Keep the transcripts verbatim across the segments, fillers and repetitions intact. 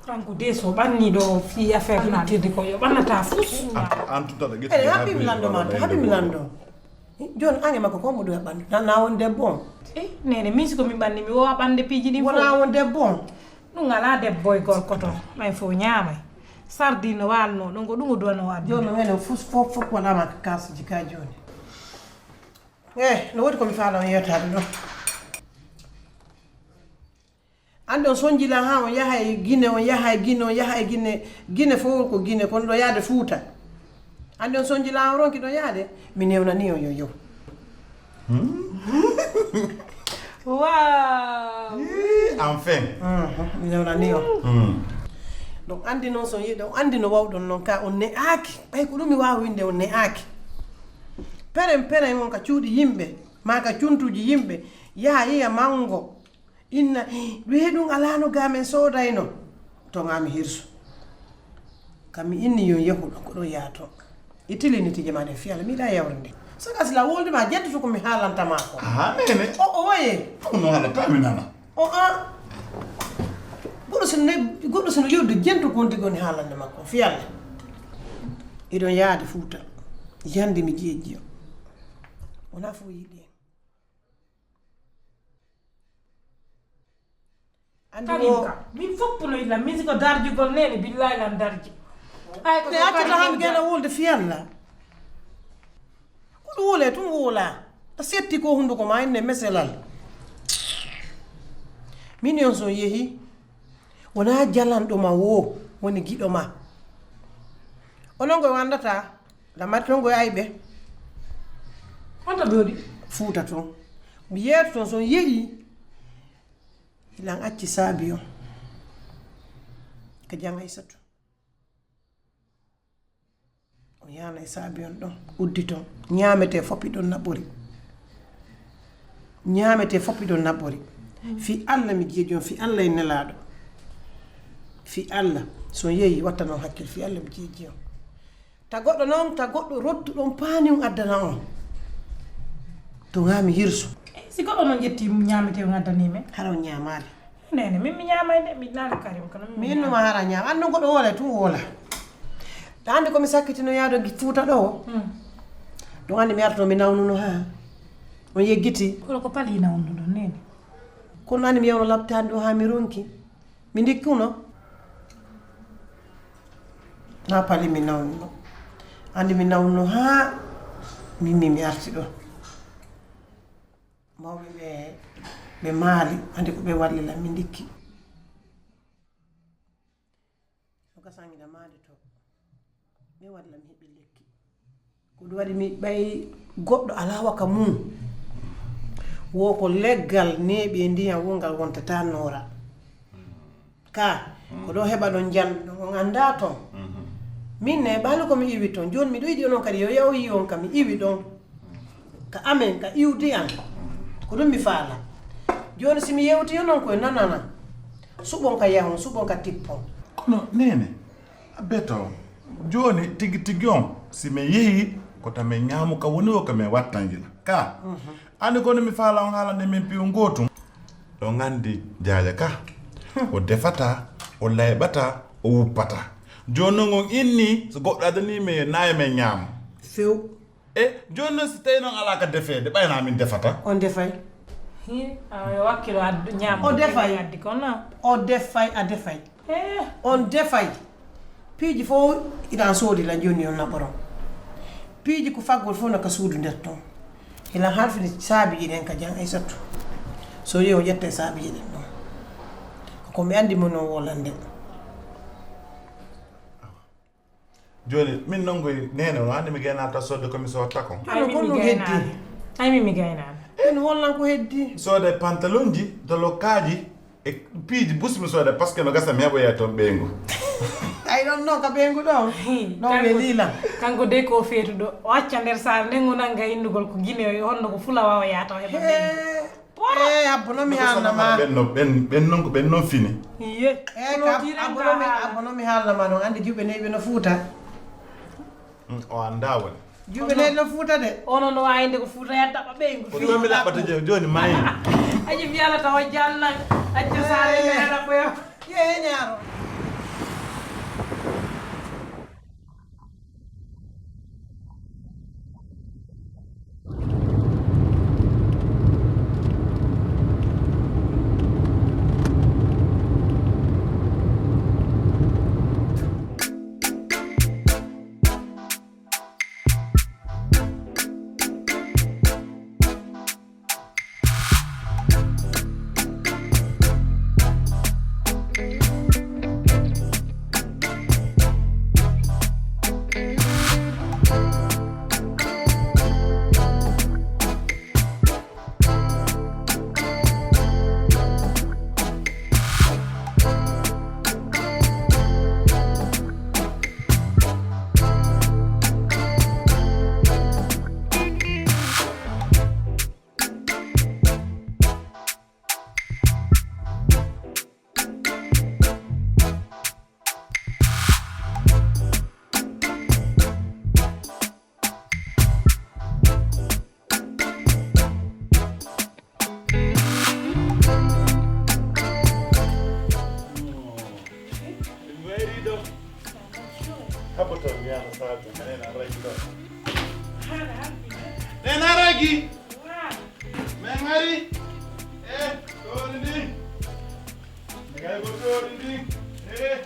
Kanko de so ɓanni ɗo fii affaire ittirde ko yo ɓannata fus. An tun taɗa ƴetti. Eɗe haɓɓi mi lanndo ma, to haɓɓi mi lanndo. Jooni an e makko ko mo ɗum e ɓanndu? Tan na won debbo on. Eh, nene, min si ko min ɓanni mi wowa ɓannde piiji ɗin fof. Wona won debbo on. Ɗum alaa debbo e gorko to. Ɓay fof ñaamay. Sardi no waalno ɗum ko ɗum o duwano waɗde. Jooni menen fus fof fof waɗama ka kaasuji ka jooni. Eh, no woodi ko mi faala on yeetaade ɗo. Anndi on sonjila haa on yaha e Gine, on yaha e Gine, on yaha e Gine, Gine fof ko Gine, kono ɗo yaade Fuuta. Anndi on sonjila on ronki ɗo yaade, mi newnani on yo yow. Waaw. Ii, enfin. Mhm, mi newnani on. Hmm. Donc anndi noon so yiɗo, anndi no wawɗon noon ka on ne'aaki. Ɓay ko ɗum mi waawi winde on ne'aaki. Peren peren on ka cuuɗi yimɓe, maa ka cuntuuji yimɓe, yaha yiya mango. Inna, wee ɗum alaano ga men soodayno. To ngami hirsu. Kam mi inni yon yahuɗo ko ɗo yaato. I tiliniti jamaɗe fiyala mi ɗa yawrinde. Saka sila wolde ma jeddutu ko mi haalanta ma ko. Aha, nene. O, o waye. Ko no haalata mi nana. O a. Goɗɗo sino ne, goɗɗo sino yewde jentu kon tigi woni haalande makko. Fiyalla. Iɗon yaade Fuuta. Yande mi jeejji o. Wona fof yiɗi en. Anndi Karim wo ka, min fof no yiɗi lan, min si ko darjugol nene, billahi lan darji. Ay, ko ne accata han gena wolde fiyalla. Ko ɗum wole tun wola. A setti ko hunduko ma inne meselal. Min yon son yehi, wona jalanɗo ma wo, woni giɗo ma. Onon ko wandata, lamar ton ko ayɓe. Honto ɓe waɗi? Fuuta ton. Mi yeeto ton son yehi. Ilan acci saabi on ka jan Aysatu. O yaana e saabi on ɗon uddi ton. Ñaamete foppi ɗon naɓori. Ñaamete foppi ɗon naɓori. Fi Allah mi jeeji on, fi Allah e nelaaɗo. Fi Allah, so yeeyi watta non hakkil, fi Allah mi jeeji on. Ta goɗɗo noon, ta goɗɗo rottu ɗon paani on addana on. To ŋaami hirsu. Eh, si goɗɗo noon ƴetti ñaamete on addani men? Hara on ñaamaali. Nene, min mi ñaamay de, mi naali Karim kono min mi innuma hara ñaama. An noon goɗɗo woola tun woola. Ta andi ko mi sakkitino yaado gi Fuuta ɗo. Hmm. Ɗum andi mi arto mi nawnuno ha. On yeggiti. Kono ko pali nawnuɗon nene. Kono andi mi yawno labtaani ɗo ha mi ronki. Mi ndikkuno. Na pali mi nawnuno. Andi mi nawnuno ha mi mi mi arti ɗo. Mawɓe ɓe, ɓe maali, andi ko ɓe walli lan mi ndikki. No gasangi da maade to. Ɓe walli lan mi heɓi lekki. Ko ɗum waɗi mi ɓay goɗɗo alaa waka mum. Wo ko leggal neeɓi e ndiyam wongal wontata noora. Ka, ko ɗo heɓa ɗon jan, on anndaa ton. Min ne, ɓaali ko mi iwi ton. Jooni miɗo yiɗi onon kadi, yo yaw yi on ka mi iwi ɗon. Ka amen, ka iwdi an. Ko ɗum mi faala. Jooni si mi yewti onon koye nanana. Suɓon ka yahon, suɓon ka tippon. Kono, nene, a beto. Jooni, tigi tigi on, si min yehi, ko ta min ñaamu ka woni o ka min wattan yila. Ka, ani kono mi faala on haalande min piyo ngootum. Ɗo nganndi jaaja ka, o defata, o layɓata, o wuppata. Jooni non on inni, so goɗɗo adanii min, naaya min ñaama. Few. E, jooni non si tawi non alaa ka defeede, ɓayna min defata. On defay. Hi, a wakkilo addu ñaama. O defay. Addi kono. O defay, a defay. Eh. On defay. Piiji fof iɗan soodi lan jooni on naɓoron. Piiji ko faggol fof no ka suudu nder ton. Hilan halfini saabiiji ɗen ka jan Aysatu. So yehi o ƴetta e saabiiji ɗen ɗon. Ko mi anndi mo non wolande. Jooni, min non koye nene, no anndi mi gaynata soodde ko mi soodta kon. Ay, min mi gaynaani. Ay, min mi gaynaani. Min wollan ko heddi. Soodde pantalonji, dolokkaaji, e piiji busi mi soodde, parce que no gasa mi heɓoya toon ɓeyngu. Ay, ɗon non ka ɓeyngu ɗon? Hi, non ɓe kanko, liila. Kanko de ko feetuɗo. O acca nder saare nden, o nanga innugol ko Gine, o honno ko fulawa o yaata o heɓa ɓeyngu. Poro. Eh, abbo non mi haalna ma. Ɓen non, ɓen, ɓen non ko ɓen non fini. Iye. Eh, ka abbo non mi, abbo non mi haalna ma non, anndi juuɓe neyɓe no Fuuta. Mm, o anndaa woni. Juuɓe neyɓe no Fuuta de. Ono no waawi nde ko Fuuta yanta ɓa ɓeyngu. Ko ɗo mi laɓɓata je-, jooni mayi. Aji fiyala tawa jannan. Acca saare mi ala ko yo. Ye ñaaro. Ko to mi yaha saabe, nena ragi ɗo. Nena ragi. Men ari. Eh, ɗoni ndi. Nena ko ɗoni ndi. Eh.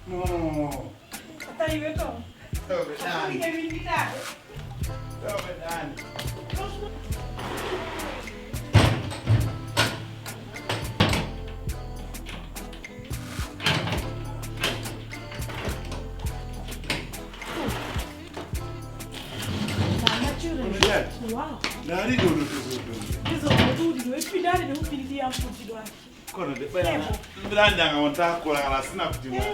No. A tawi ɓe toon. Ɗo ɓe ɗaani. Ɗum ɓe winnditaade. Ɗo ɓe ɗaani. Kono yaay, ndaari ɗo no désordre ɗo. Désordre ɗuuɗi ɗo. Et puis ndaari ɓe huɓɓini ndiyam fuɗɗi ɗo. Kono de ɓay mbiɗa anndi an a wonta courant ala snap di ma.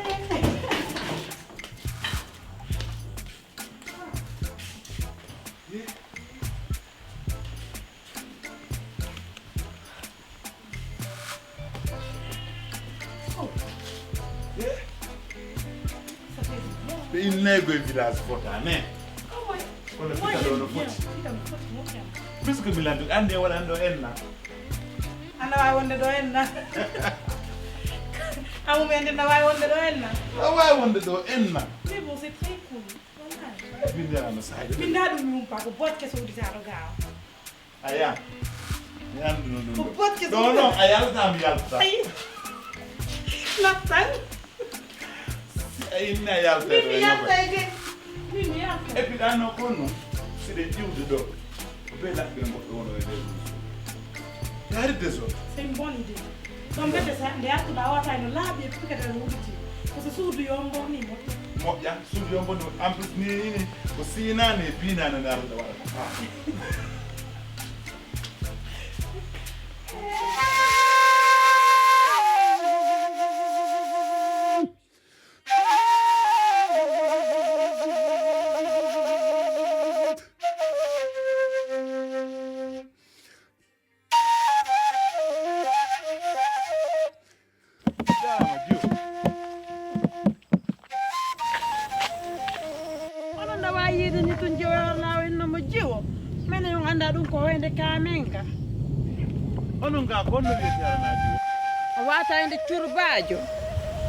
Ɓe innayi koye village fota men. Kono fita ɗo no foti. Puisque mi landu anndi e waɗan ɗo enna. Ana waawi wonde ɗo enna. Amu men de na waawi wonde ɗo enna. A waawi wonde ɗo enna. Mais bon, c'est très cool. Wallahi. Binde ano saade. Binda ɗum yumpa ko bot keso udita ɗo gaawa. Aya. Mi annduno ɗum. Ko bot keso. Ɗo non a yalta mi yalta. Ayi. Nattan. Si a inni a yalta. Min mi yalta e de. Min mi yalta. Et puis ɗa no kon non. Si ɗe ƴiwde ɗo. Ko be laɓɓe goɗɗo wono e nder ɗum. Yaari désordre. C'est une bonne idée. Ɗon mbete sa nde artuɗa o wata no laaɓi e pukata no wuɗiti. Ko so suudu yo mbonni moƴƴa. Moƴƴa, suudu yo mbonni moƴƴa. En plus ni ni ko siinaani e biinaani nde artuɗa waɗata. Onon nda wawi yiide ni tun jiwo yorlawo inno mo jiwo. Mene on anda ɗum ko hoyde kamen ka. Onon ga konno wiyete alanaji o? A wata ende curbaajo.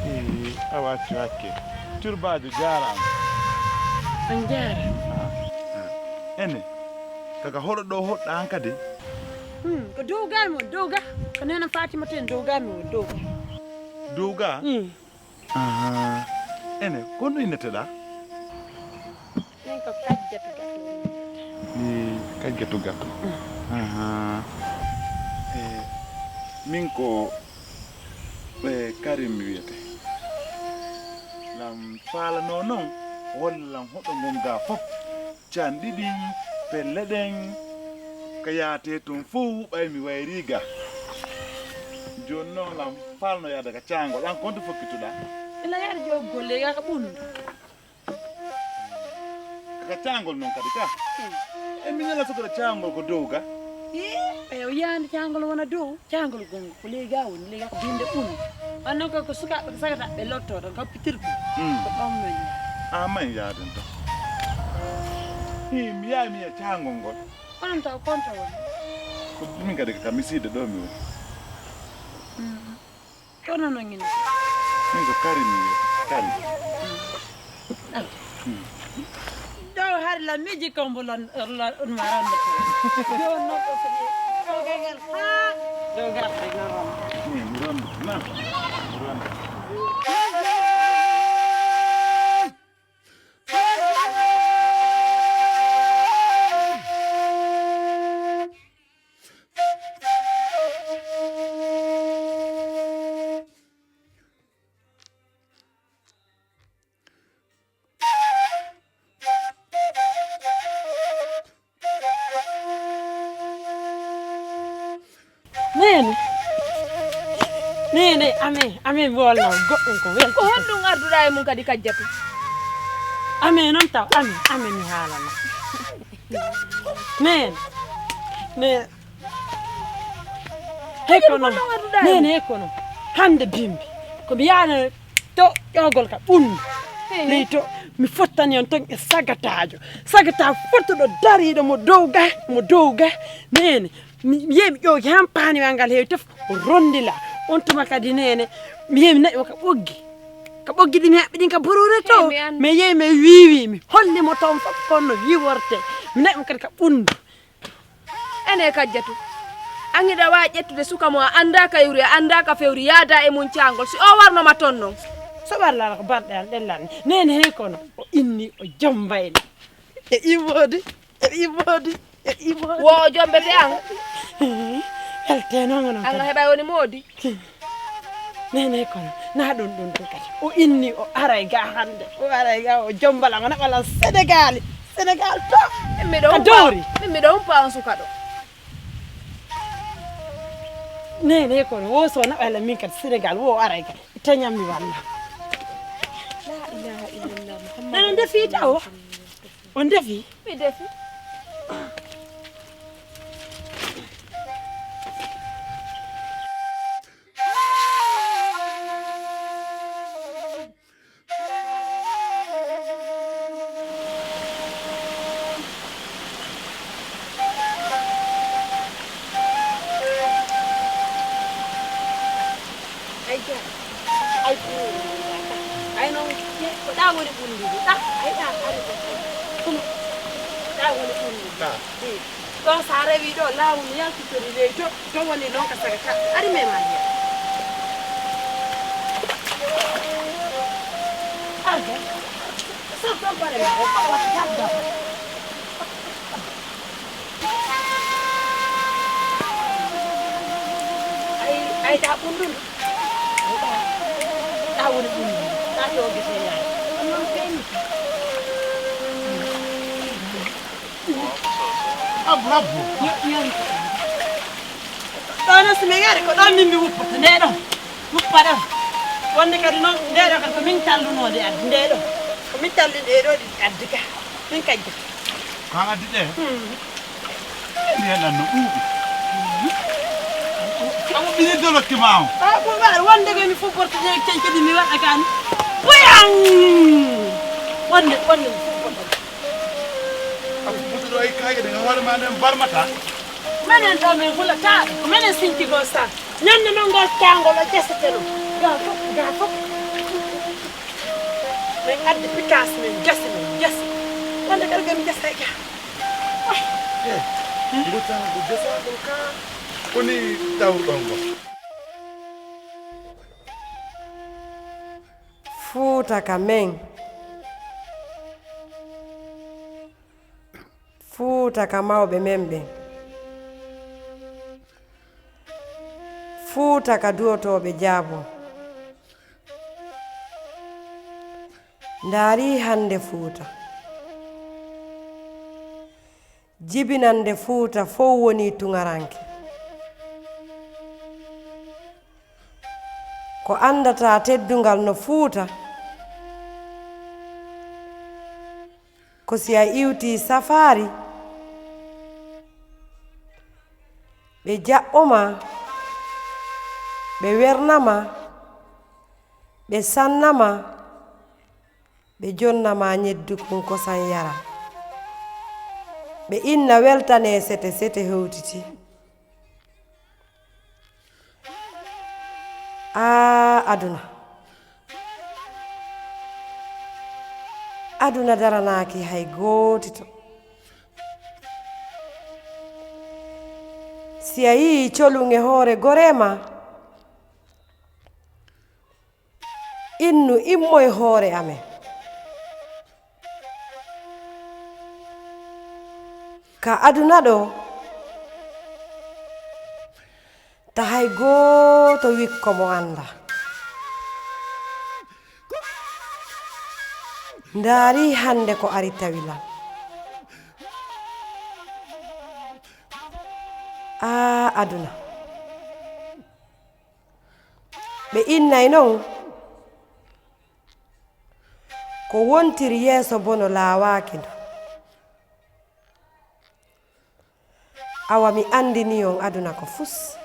Ee, a watti hakke. Curbaajo jaaraama. On jaaraama. Ene, kaga hoɗo ɗo hoɗɗa an kadi? Hmm, ko dowga mi woni, dowga. Ko nena Fatima ten dowga mi woni, dowga. Dowga? Hmm. Aha. Ene, ko no inneteɗa? Min ko Kajjatu Gato. Ni Kajjatu Gato. Aha. E, min ko, e, Karim mi wiyete. Lam faalano non, holla lam hoɗo ngon ga fof. Canɗi ɗin, pelle ɗen, ka yaate tun fof ɓay mi wayri ga. Jooni non lam faalano yaade ka caangol, an konto fokkituɗa? Ila yaade joggol le, ga ka ɓundu. Ka caangol non kadi ka. Hmm. E mi nela sokora caangol ko dow ga. Ee, ɓe o yiyande caangol wona dow, caangol gongo ko ley ga woni, ley ga ko binde ɓundu. On non ko, ko sukaaɓe ko sagata ɓe lotto ɗon, ko pitirɗum. Hmm. Ko ɗon men. A man yaaden ɗon. Hi, mi yaha mi yiya caangol ngol. Onon taw konto woni? Ko min kadi ka misiide ɗo mi woni. Hmm. Kono no ngini. Min ko Karim mi wiyata. Karim. Ɗo hari la miji kombo lon, lon, on ma ronde. Yo no ko so ɗo gangal ha. Ɗo garde no ronde. Ni mi ronde. Na. Mi ronde. Nene. Nene, amen, amen, mi wolna goɗɗum ko welta. Ko honɗum arduɗa e mum kadi Kajjatu? Amen, noon taw, amen, amen, mi haalana. Nene, nene. Hey, kono, nene, hey, kono. Hannde bimbi. Ko mi yaana to ƴoogol ka ɓundu. Leydi to, mi fottani on ton e sagataajo. Sagataajo fottuɗo dariiɗo mo dow ga, mo dow ga. Neene, mi, mi yehi mi ƴoogi han paaniwal ngal heewi tef, o rondila. On tuma kadi neene, mi yehi mi naɓi mo ka ɓoggi. Ka ɓoggi ɗi mi haɓɓi ɗin ka buruure to. Eh, mi anndaa. Mi yehi mi wiiwi, mi holli mo ton fof kon no wiiworte. Mi naɓi mo kadi ka ɓunndu. Ene Kajjatu, an hiɗa waawi ƴettude suka mo a anndaa ka iwri, a anndaa ka fewri, yaada e mum caangol. Si o warno ma ton non. So wallaa ko barɗe an ɗen lanni. Neene hey kono, o inni, o jombayni. E ɗi moodi, e ɗi moodi, e ɗi moodi. Wo o jombete an? Welteno ngono. An a heɓay woni moodi. Neene kono, na ɗum ɗum ɗum kadi. O inni, o aray ga hannde. O aray ga, o jombala, o naɓala Senegaali. Senegaal to. Min miɗo Ka huppa, dowri. Min miɗo huppa on suka ɗo. Neene kono, wo so naɓala min kadi Senegaal, wo aray ga. Tañammi walla. La ilaha illallah, Muhammadu Nana ndefi tawo. Rasulullah. On defi? Mi defi. Ay, ja. Ay, ay, non, ko ɗa woni ɓunndude. Ɗa, ay, ɗa, ari ko. Ɗa woni ɓunndude. Ɗa. Eh. Ɗo sa rewi ɗo, laawol no yaltitori ley to, to woni noon ka saga ka. Ari mema ndiyam. Arde. Sa ɗon pare ma, o ko wata jabba. Ay, ay, ta ɓunndun. Ay, ta, ta woni ɓunndun. Ta to gese yaay. Ɗon noon, si mi ari ko ɗon min mi wuppata, nde ɗon, wuppa ɗon. Wonde kadi noon, nde ɗo kadi ko min tallunoo nde addi, nde ɗo. Ko min talli nde ɗo ɗi addi ka. Min kajja. Ko an addi ɗe? Hmm. Mbiyen ɗan no ɗuuɗi. Awa ɓiɗi dolokke ma on. Ah, ko waɗa wonde ko mi fubborto je kecce ɗi mi waɗa kan. Boyan! Wonde, wonde mi fubborto. A fubbutuɗo e kayɗe ɗe hoore ma nden barmata. Menen ɗo min hulata, ko menen sinti goo sa. Ñande non ngol taangol o ƴesete ɗum. Ga fof, ga fof. Min addi pitaas min jasi, min jasi. Wonde kadi ko min jasa e ga. Eh, ngo taangol jasa ɗo ka. Ko ni tawɗon ngo. Fuuta ka men. Fuuta ka mawɓe men ɓen. Fuuta ka duwotooɓe jaabun. Ndaarii hannde Fuuta. Jibinannde Fuuta fow wonii tuŋaranke. Ko anndataa teddungal no Fuuta, ko si a iwtii safaari, ɓe jaɓɓo ma, ɓe werna ma, ɓe sanna ma, ɓe jonna ma ñeddu kun kosan yara. Ɓe inna weltanee sete, sete hewtiti. Aa, aduna. Aduna daranaaki hay gootito. Si a yii colun e hoore goree ma, innu immoy hoore amen. Ka aduna ɗo, ta hay gooto wikko mo anndaa. Ndaarii hannde ko ari tawi lan. Aa, aduna. Ɓe innay non, ko wontiri yeeso bono laawaaki ndu. Awa mi anndinii on aduna ko fus.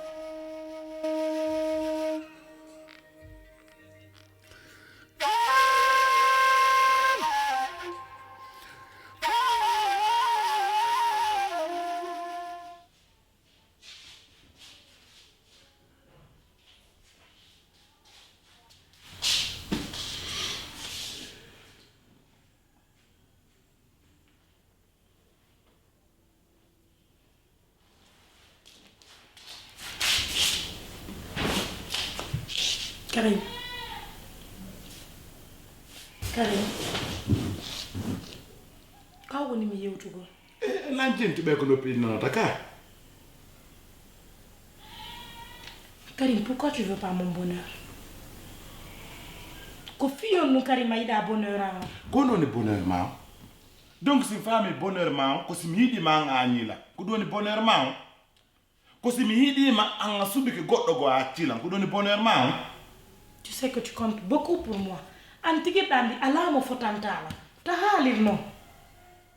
Karim. Karim. Ka woni mi yewtugol? E, lan jenti ɓe ko noppi nanata ka? Karim, pourquoi tu veux pas mon bonheur? Ko fiyon ɗum Karim a yiɗa bonheur am? Ko non woni bonheur ma o? Donc si mi faami bonheur ma o, ko si mi yiɗi ma an a ñiila. Ko ɗum woni bonheur ma o? Ko si mi yiɗi ma an a suɓike goɗɗo go a acci lan. Ko ɗum woni bonheur ma o? Tu sais que tu comptes beaucoup pour moi. An tigi ɗandi alaa mo fotanta lan. Ta haalir non.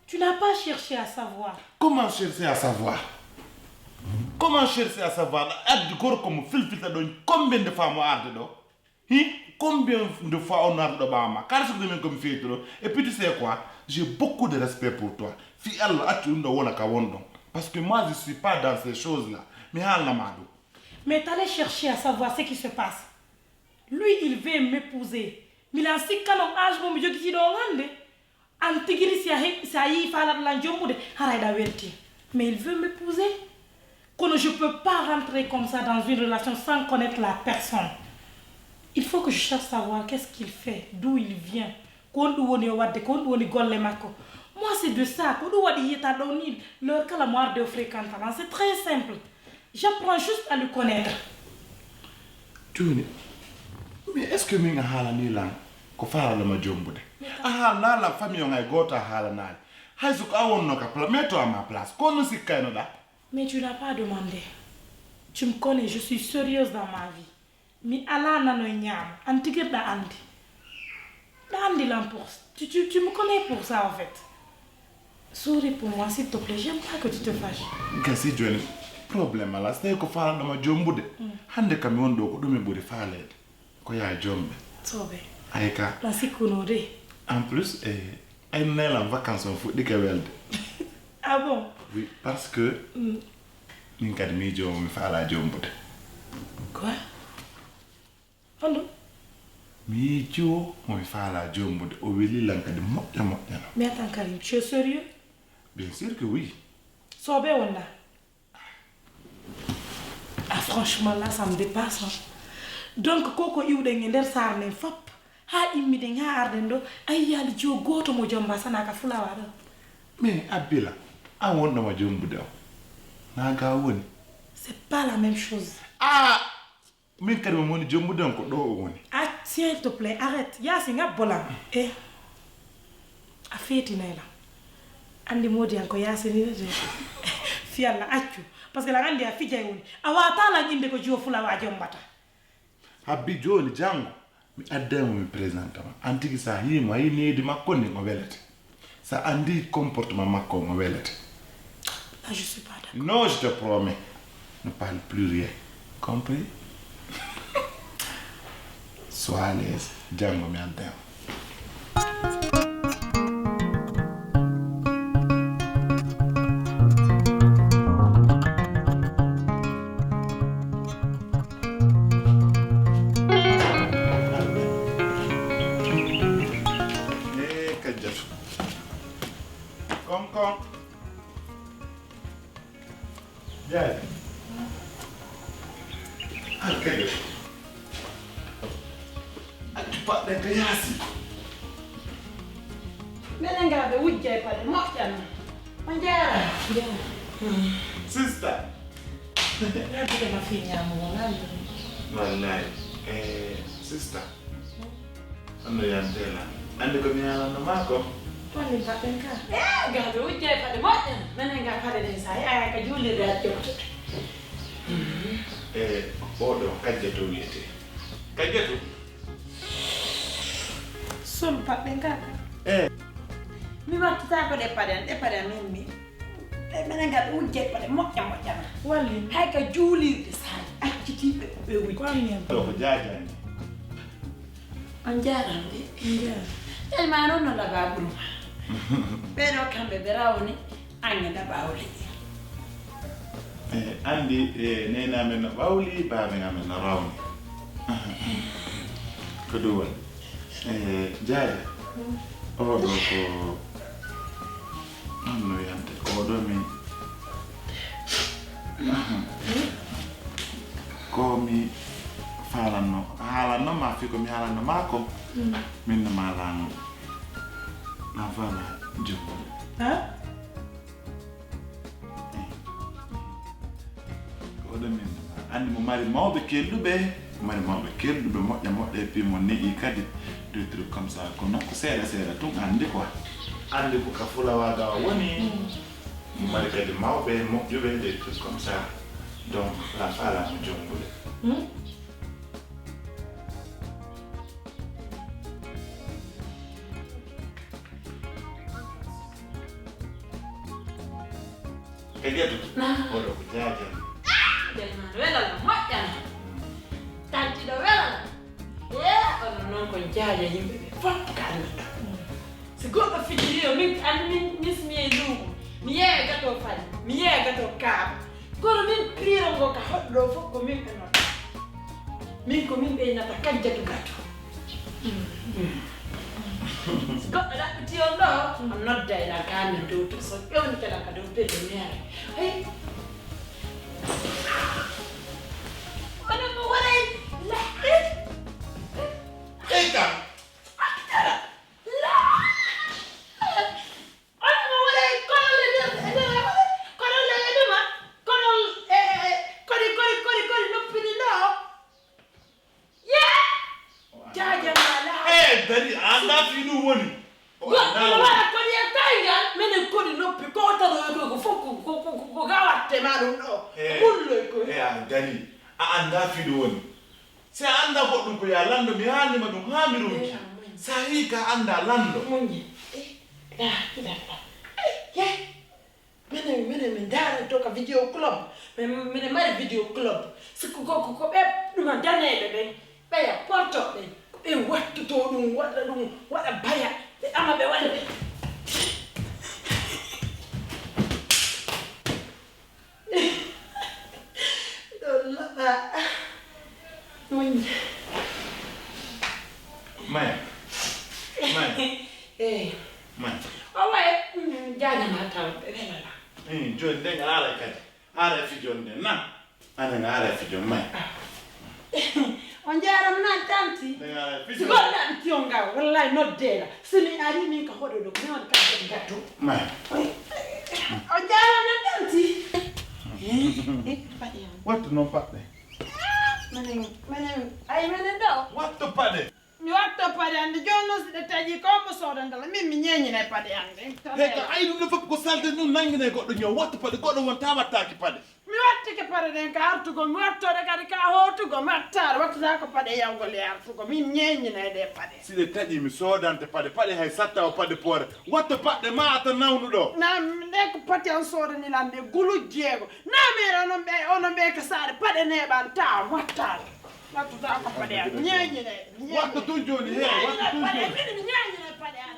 Tu n'as pas cherché à savoir. Comment chercher à savoir? Comment chercher à savoir? Addi gorko mo filfilta ɗon, combien de fois mo arde ɗo? Hi? Combien de fois on arde ɗo ɓawa ma? Kala sukde min ko mi feetu ɗo. Et puis tu sais quoi? J'ai beaucoup de respect pour toi. Fi Allah accu ɗum ɗo wona ka won ɗon. Parce que moi je suis pas dans ces choses là. Mi haalna ma ɗum. Mais t'allais chercher à savoir ce qui se passe. Lui, il veut m'épouser. Milan sikka non âge mo mi jogiti ɗo on hannde. An tigiri si a he-, si a yii faalaɗo lan jombude, haray ɗa welti. Mais il veut m'épouser. Kono je peux pas rentrer comme ça dans une relation sans connaître la personne. Il faut que je cherche savoir qu'est-ce qu'il fait, d'où il vient. Ko honɗum woni o wadde, ko honɗum woni golle makko. Moi, c'est de ça. Ko ɗum waɗi yiyata ɗo ni, l'heure kala mo arde o fréquente lan. C'est très simple. J'apprends juste à le connaître. Jooni, mais est-ce que min a haalani lan ko faalano ma jombude? A haalana lan famille on hay gooto a haalanaali. Hay so ko a wonno ka pla-, mets-toi à ma place. Ko no sikkaynoɗa? Mais tu n'as pas demandé. Tu me connais, je suis sérieuse dans ma vie. Mi alaa nano e ñaamo. An tigirɗa andi. Ɗa andi lan pour, tu, tu, tu me connais pour ça, en fait. Souris pour moi, s'il te plaît. J'aime pas que tu te fâches. Gasi jooni, problème alaa. So tawi ko faalano ma jombude. Mm. Hannde kam mi won ɗo ko ɗum mi ɓuri faaleede. Ko yaa jombe. Sobe. Ay ka. La sikkuno de. En plus, eh, ay nelan vacances on fuɗɗike welde. Ah bon? Oui, parce que, mm, min kadi miijo mo mi faala jombude. Quoi? Honɗum? Miijo mo mi faala jombude, o weli lan kadi moƴƴa moƴƴa no. Mais attends, Karim, tu es sérieux? Bien sûr que oui. Sobe wonda. Ah, franchement, là, ça me dépasse, hein. Donc, ko ko iwɗen e nder saare nden fop, haa immiɗen, haa arden ɗo, a yiyaali jiwo gooto mo jomba sana ka fulawa ɗo. Mais Abila, an wonɗo ma jombude o. Na ga woni? C'est pas la même chose. Ah! Min kadi mo woni jombude on ko ɗo o woni. Ah, s'il te plaît, arrête. Yaasi, ngabbo lan. Eh. A feetinay lan. Andi moodi an ko yaasi ni de. Fi Allah accu. Parce que lan andi a fijay woni. A wata lan inde ko jiwo fulawa jombata. Habbi jooni janngo, mi adday mo mi présente ma. An tigi sa yii mo, a yii needi makko ndin o welete. Sa andi comportement makko o welete. Là, je suis pas d'accord. Non, je te promets. Ne parle plus rien. Compris? Sois à l'aise. Janngo mi adday ma. Eh, Kajjatu. Kon, kon. Jaay. An Kajjatu. Accu paɗɗen ka yaasi. Menen ngaa ɓe wujjay paɗe moƴƴan. On jaara. Jaara. Sista. Yaddude ma fii ñaamugo ngal. Wallahi. Eh, sista. Anno yantela. Andi ko mi yalanno ma ko? Toni paɗɗen ka. Eh, ngaa ɓe wujjay paɗe moƴƴan. Menen ngaa paɗe ɗen sa yaaya ka juulirde a jokkude. Eh, oɗo Kajjatu wiyete. Kajjatu. Sol paɗɗen ka ka. Eh. Mi wattata ko ɗe paɗe an, ɗe paɗe amen mi. Ɗe menen ngal wujje paɗe moƴƴa moƴƴa na. Walli. Hay ka juulirde sa accitiiɓe ko ɓe wujje. Ko amen. Ɗo ko jaajani. On jaaraama de. On jaaraama. Tey ma noon no labaa ɓuru ma. Ɓee ɗoo kamɓe ɓe rawni. An e na ɓawli. Eh, andi, eh, nene amen no ɓawli, baaben amen no rawni. Ko ɗum woni. Eh, Jaaja, oɗo ko on no wiyante, oɗo mi, ko mi Haalanno, haalanno ma fii ko mi haalanno ma ko. Min no ma laŋo. Ma fala jom. Ha? Ko oɗo min anndi mo mari mawɓe kelɗuɓe, mo mari mawɓe kelɗuɓe moƴƴa moƴƴa, e puis mo ne'i kadi, des trucs comme ça. Kono ko seeɗa seeɗa tun anndi quoi. Anndi ko ka fulawa ga o woni. Mo mari kadi mawɓe moƴƴuɓe, des trucs comme ça. Donc la fala mo jombude. Kadi atu. Oɗo ko jaajan. Jaajan welala moƴƴana. Tantiɗo welala. E onon noon ko jaaja yimɓe ɓe fof kalmi. Si goɗɗo fijiri o min anndi min mismi e luumo. Mi yeeya gato fali. Mi yeeya gato kaaba. Kono min piiro ngo ka hoɗɗo ɗo fof ko min ɓe nodda. Min ko min ɓeynata kajjatu gato. Goɗɗo ɗaɓɓiti on ɗo, on nodda e la kamin dow to so ƴewni kala ka dow pelle meere. Hey. Onon mo waray laɓɓi. Ey kam. Akitara. La. Onon mo waray kolol e nder, e nder, kolol e ɗuma, kolol e, e, e, kodi, kodi, kodi, kodi noppini ɗo. Ye! Jaaja ma la. Eh, dari, a anndaa fii ɗum woni. Goɗɗo no waɗa kodi e tayngal, minen kodi noppi, ko o taroyo ko, ko fof ko, ko, ko, ko, ko gawatte ma ɗum ɗo. Eh, wulloy ko. Eh, a dari, a anndaa fii ɗum woni. Si a anndaa goɗɗum ko yaa lanndo, mi haalnima ɗum haa mi ronki. Eh, a muñ. Si a yii ka anndaa lanndo. Muññe. Eh, la ilaha illallah. Eh, ye. Minen, minen min ndaaranto ka video club. Min, minen mari video club. Si ko, ko, ko, ko ɓe ɗuma daneeɓe ɓen, ɓeya porto ɓen, ko ɓe wattoto ɗum, waɗa ɗum, waɗa baya, ɓe ama ɓe waɗa ɓe. Ɗo laɓa. Muñ. Maya. Maya. Eh. Maya. O waye, mm, jaajama taw, welala. Eh, jooni nden a ara kadi. Ara e fijo nden, na? Anen ara e fijo, Maya. On jaarama na tanti. Nden ara e fijo. Si goɗɗo ɗaɓɓiti on ngaw, wallahi noddeela. Si mi ari min ka hoɗo ɗo, mi on ka gato. Maya. On jaarama na tanti. Eh, eh, paɗe am. Wattu noon paɗɗe. Menen, menen, ay menen ɗo. Wattu paɗe. Mi watto paɗe hannde, jooni noon si ɗe taƴi, ko mo soodantala, min mi ñeeñinay paɗe hannde. Hey, ka ay ɗum ɗo fof ko salte, ɗum nannginay goɗɗo ñaw, wattu paɗe, goɗɗo won ta wattaaki paɗe. Mi wattike paɗe ɗen ka artugol, mi wattoɗe kadi ka hootugol, mi wattaɗe, wattata ko paɗe yawgol e artugol, min ñeeñinay ɗe paɗe. Si ɗe taƴi, mi soodante paɗe, paɗe hay satta o paɗe poore, watto paɗɗe ma ata nawnuɗo. Na, nde ko pati on soodanilan ɗe gulu jeego, na meere onon ɓe, onon ɓe ka saare, paɗe neeɓan ta, wattaɗe. Wattu ta ko paɗe am, ñeeñinay, ñeeñinay. Wattu tun jooni, he, wattu tun jooni. Ñeeñinay paɗe, mbiɗa mi ñeeñinay paɗe am.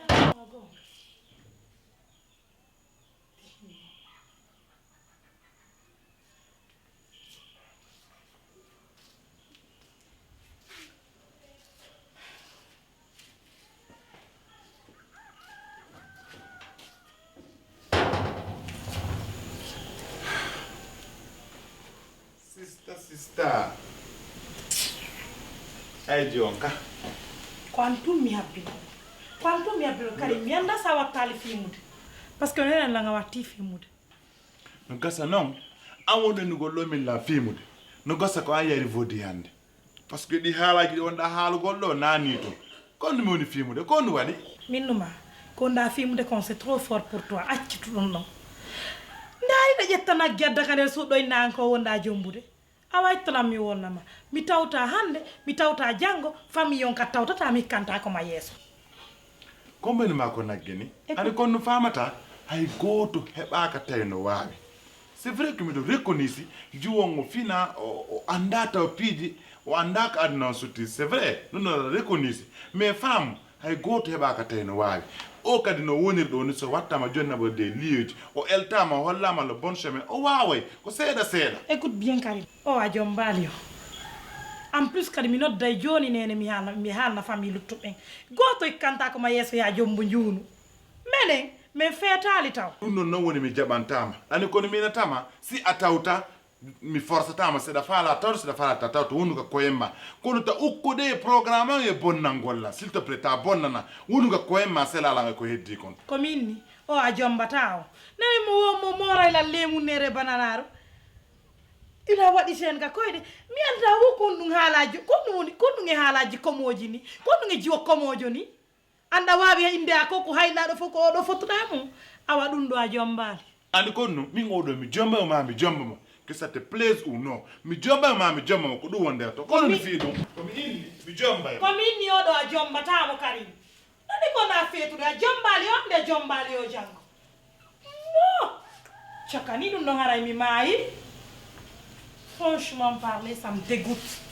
Sista, sista. Ay, jon ka. Ko an tun mi habbino. Ko an tun mi habbino, kadi mi anndaa si a wattaali fiimude. Parce que nenen lan a watti fiimude. No gasa noon, an wonɗo nugol ɗo min lan fiimude. No gasa ko an yari vodi hannde. Parce que ɗi haalaaji ɗi wonɗaa haalugol ɗo naani tun. Ko honɗum mi woni fiimude? Ko honɗum waɗi? Min numa, ko wonɗaa fiimude kon, c'est trop fort pour toi. Accu ɗum ɗon. Ndaari ɗo ƴetta nagge adda ka nder suuɗo inna an ko wonɗaa jombude. Awa ittoɗam mi wonna ma. Mi tawta hannde, mi tawta janngo, famille on ka tawtata mi hikkantaako ma yeeso. Ko mbeni ma ko nagge ni? E ko ani kon no faamata hay gooto heɓaaka tawi no waawi. C'est vrai que miɗo reconnaissance, juwon o fina, o, o anndaa taw piiji, o anndaa ko aduna on sutti. C'est vrai, ɗum ɗon aɗa reconnaissance. Mais femme, hay gooto heɓaaka tawi no waawi. O kadi no woniri ɗo ni, so wattama jonnabo des lieuji, o eltama, o hollama le bon chemin, o waaway, ko seeɗa seeɗa. Écoute bien, Karim. O a jom mbaali o. En plus kadi mi nodday jooni nene mi haalna, mi haalna famille luttuɓe ɓen. Gooto hikkantaako ma yeeso ya jombo njuunu. Menen, men feetaali taw. Ɗum ɗon noon woni mi jaɓantaama. Ani kono miinataama, si a tawta, Mi forcetama, seɗa fala tawde, seɗa fala ta tawde, wonu ka koyemma. Kono ta ukkude e programme an e bonnangol lan, s'il te plaît, ta bonnana. Wonu ka koyemma, sela lan e ko heddi kon. Ko min ni, o a jombata o. Nani mo wo mo moray lan lemu nere bananaro. Ila waɗi sen ka koyde. Mi anda wo kon ɗum haalaji, kon ɗum woni, kon ɗum e haalaji komoji ni. Kon ɗum e jiwo komojo ni. Anda wawi e inde a ko ko haylaɗo fof ko oɗo fotuɗa mo. Awa ɗum ɗo a jombali. Andi kon no, min oɗo mi jomba ma, mi jomba ma. Que ça te plaise ou non, mi jomba ma, mi jomba ma, ko ɗum wonde to. Kono mi fi ɗum. Ko mi inni, mi jomba. Ko mi inni oɗo a jombata mo Karim. Nani ko na fetude a jombali o nde jombali o jango. No. Cakani ɗum ɗon haray mi maayi. Franchement parler, ça me dégoûte.